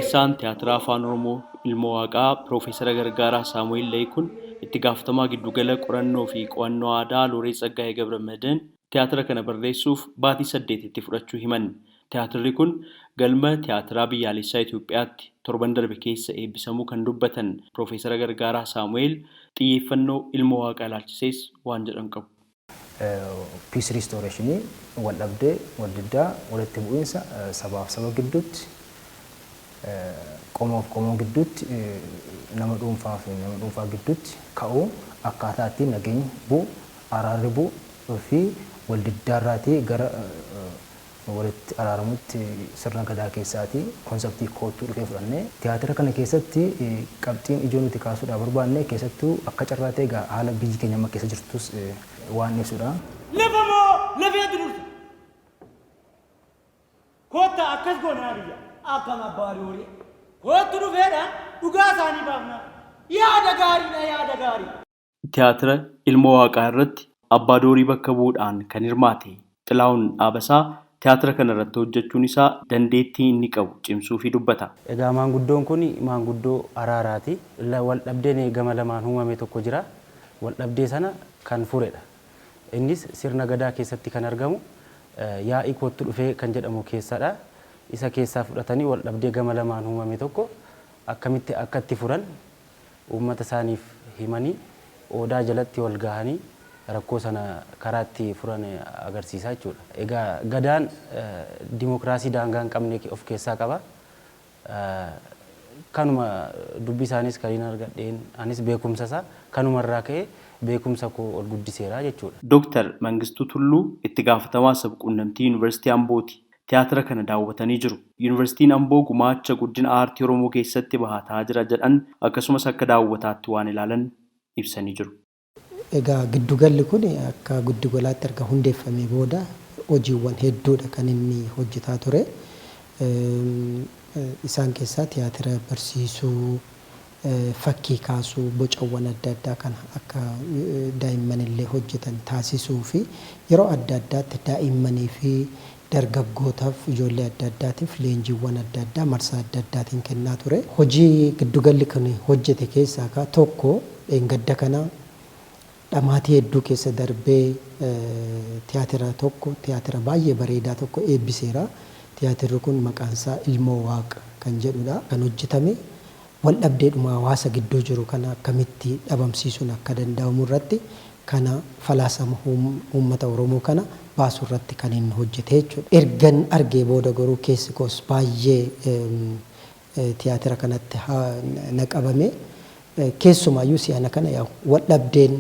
Barreessaan Tiyaatira Afaan Oromoo Ilma Waaqaa Piroofeesar Gargaaraa Saamu'eel Layikuun itti gaafatamaa giddugala qorannoo fi qo'annoo aadaa Looreet Tsaggaayee Gabramadiin tiyaatira kana barreessuuf baatii 8 itti fudhachuu himan. Tiyaatirri kun galma Tiyaatiraa Biyyaalessaa Itoophiyaatti torban darbe keessa eebbisamuu kan dubbatan Piroofeesar Gargaaraa Saamu'eel xiyyeeffannoo Ilma Waaqaa ilaalchisees waan jedhan qabu. Peace restoration, wal dhabdee, wal diddaa, walitti bu'iinsa sabaaf saba gidduutti, qomoof qomoo gidduutti, nama dhuunfaa fi nama dhuunfaa gidduutti ka'uu akkaataa ittiin nageenyi bu'u, araarri bu'u fi wal diddaarraatii gara walitti araaramutti sirna gadaa keessaatii concept koottuu dhufee fudhannee tiyaatira kana keessatti qabxiin ijoo nuti kaasuudhaaf barbaanne keessattuu akka carraa ta'e egaa haala biyyi keenya amma keessa jirtus waan ibsudha. Lafa moo lafeetu dursa? Koottaa akkas goonaa biyya akkam abbaa doorii. Koottu dhufeedha dhugaa isaanii baafna. Yaada gaariidha, yaada gaarii. Tiyaatira Ilma Waaqaa irratti abbaa doorii bakka bu'uudhaan kan hirmaate Xilaawun Dhaabasaa tiyaatira kana irratti hojjechuun isaa dandeettii inni qabu cimsuufii dubbata. Egaa maanguddoon kun maanguddoo araaraati. Wal dhabdeen gama lamaan uumame tokko jira. Wal dhabdee sana kan furedha. Innis sirna gadaa keessatti kan argamu yaa'ii koottu dhufee kan jedhamu keessadha. Isa keessaa fudhatanii wal dhabdee gama lamaan uumame tokko akkamitti akka itti furan uummata isaaniif himanii odaa jalatti wal gahanii rakkoo sana karaa itti furan agarsiisa jechuudha. Egaa gadaan dimokiraasii daangaa hin qabne of keessaa qaba. Kanuma dubbii isaanis kan hin argadheen anis beekumsa isaa kanumarraa ka'ee beekumsa koo ol guddiseera jechuudha. Dooktar Mangistuu Tulluu itti gaafatamaa sabquunnamtii Yuunivarsiitii Ambooti. Tiyaatira kana daawwatanii jiru. Yuunivarsiitiin Amboo gumaacha guddina aartii Oromoo keessatti bahataa jira jedhan akkasumas akka daawwataatti waan ilaalan ibsanii jiru. Egaa giddugalli kun akka giddugalaatti erga hundeeffamee booda hojiiwwan hedduudha kan inni hojjetaa ture. Isaan keessaa tiyaatira barsiisuu, fakkii kaasuu, bocawwan adda addaa kana akka daa'imman illee hojjetan taasisuu fi yeroo adda addaatti daa'immanii fi dargaggootaaf ijoollee adda addaatiif leenjiiwwan adda addaa marsaa adda addaatiin kennaa ture. Hojii giddugalli kun hojjete keessaa tokko dheengadda kana dhamaatii hedduu keessa darbee tiyaatira tokko, tiyaatira baay'ee bareedaa tokko eebbiseera. Tiyaatirri kun maqaan isaa Ilmoo Waaqa kan jedhudha. Kan hojjetame wal dhabdeedhuma hawaasa gidduu jiru kana akkamitti dhabamsiisuun akka danda'amu irratti kana falaasama uummata Oromoo kana baasuu irratti kan inni hojjete jechuudha. Ergan argee booda garuu keessi koos baay'ee tiyaatira kanatti na qabame. Keessumaayyuu si'ana kana wal dhabdeen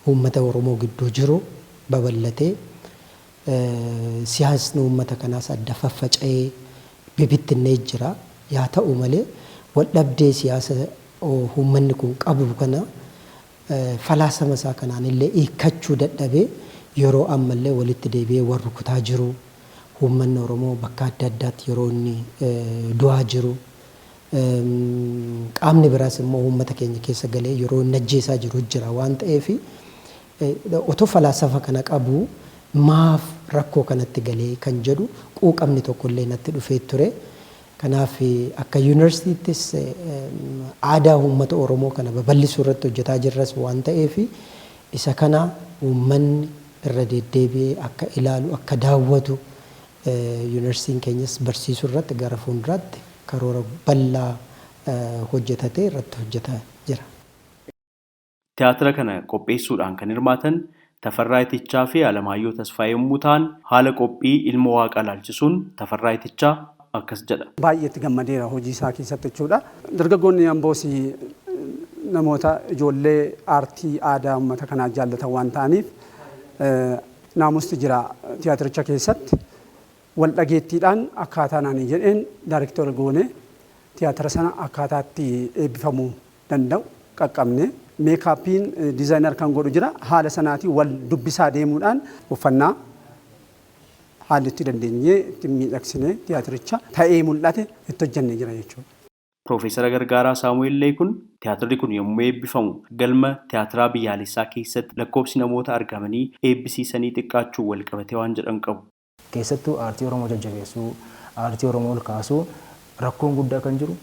uummata Oromoo gidduu jiru babal'atee siyaasni uummata kanaas adda faffaca'ee bibittinnee jira. Yaa ta'u malee wal dhabdee siyaasa uummanni kun qabu kana falaasama isaa kanaan illee hiikkachuu dadhabee yeroo ammallee walitti deebi'ee wal rukutaa jiru. Uummanni Oromoo bakka adda addaatti yeroo inni du'aa jiru. Qaamni biraas immoo uummata keenya keessa galee yeroo inni ajjeesaa jiru jira waan ta'eef otoo falaasafa kana qabu maaf rakkoo kanatti galee kan jedhu quuqamni tokkollee natti dhufee ture. Kanaaf akka yuunivarsiitiittis aadaa uummata Oromoo kana babal'isuu irratti hojjetaa jirras waan ta'eef isa kana uummanni irra deddeebi'ee akka ilaalu, akka daawwatu yuunivarsiitiin keenyas barsiisuu irratti gara fuulduraatti karoora bal'aa hojjetatee irratti hojjetaa jira. Tiyaatira kana qopheessuudhaan kan hirmaatan Tafarraa Itichaa fi Alamaayyoo Tasfaayee yommuu ta'an haala qophii Ilma Waaqaa ilaalchisuun Tafarraa Itichaa akkas jedha. Baay'ee itti gammadeera hojii isaa keessatti jechuudha. Dargaggoonni Amboos namoota ijoollee aartii aadaa uummata kanaa jaallatan waan ta'aniif naamusti jira tiyaatiricha keessatti. Wal dhageettiidhaan akkaataa naanii jedheen daarektora goone tiyaatira sana akkaataa itti eebbifamuu danda'u qaqqabne. Meekaappiin diizaayinar kan godhu jira. Haala sanaatiin wal dubbisaa deemuudhaan uffannaa haalli itti dandeenyee itti miidhagsine tiyaatiricha ta'ee mul'ate itti hojjennee jira jechuudha. Piroofeesara Gargaaraa Saamu'eel Leekun tiyaatirri kun yommuu eebbifamu galma tiyaatiraa biyyaalessaa keessatti lakkoofsi namoota argamanii eebbisiisanii xiqqaachuu wal qabatee waan jedhan qabu. Keessattuu aartii Oromoo jajjabeessuu, aartii Oromoo ol kaasuu Rakkoon guddaa kan jiru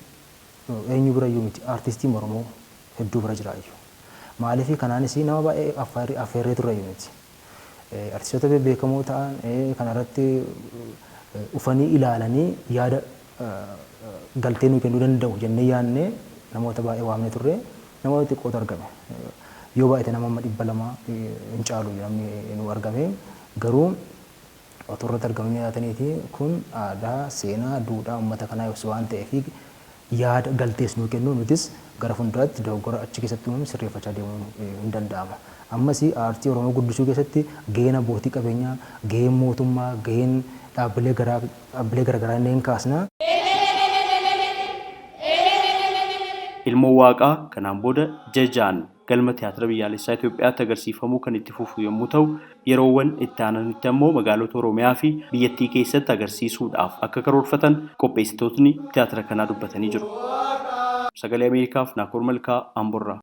eenyu birayyuu miti, aartistii Oromoo hedduu bira jira iyyuu. Maaliif kanaanis nama baay'ee affeerree turre miti. Artistoota bebbeekamoo ta'an kanarratti dhufanii ilaalanii yaada galtee nuu kennuu danda'u jennee yaadnee namoota baay'ee waamnee turre, namoota xiqqootu argame. Yoo baay'ate nama amma 200 hin caalu namni nu argame, garuu otoo irratti argamanii yaataniiti kun aadaa, seenaa, duudhaa uummata kanaa ibsu waan ta'eef yaada galtees nuu kennu, nutis gara fuulduraatti dogoggora achi keessatti uumamu sirreeffachaa deemuun hin danda'ama. Ammas aartii Oromoo guddisuu keessatti gaheen abbootii qabeenyaa, gaheen mootummaa, gaheen dhaabbilee garaagaraa illee hin kaasna. Ilmoo Waaqaa kanaan booda jajaan galma Tiyaatira Biyyaalessaa Itoophiyaatti agarsiifamuu kan itti fufu yommuu ta'u, yeroowwan itti aananitti ammoo magaalota Oromiyaa fi biyyattii keessatti agarsiisuudhaaf akka karoorfatan qopheessitootni tiyaatira kanaa dubbatanii jiru. Sagalee Ameerikaaf Naakoor Malkaa, Amborraa.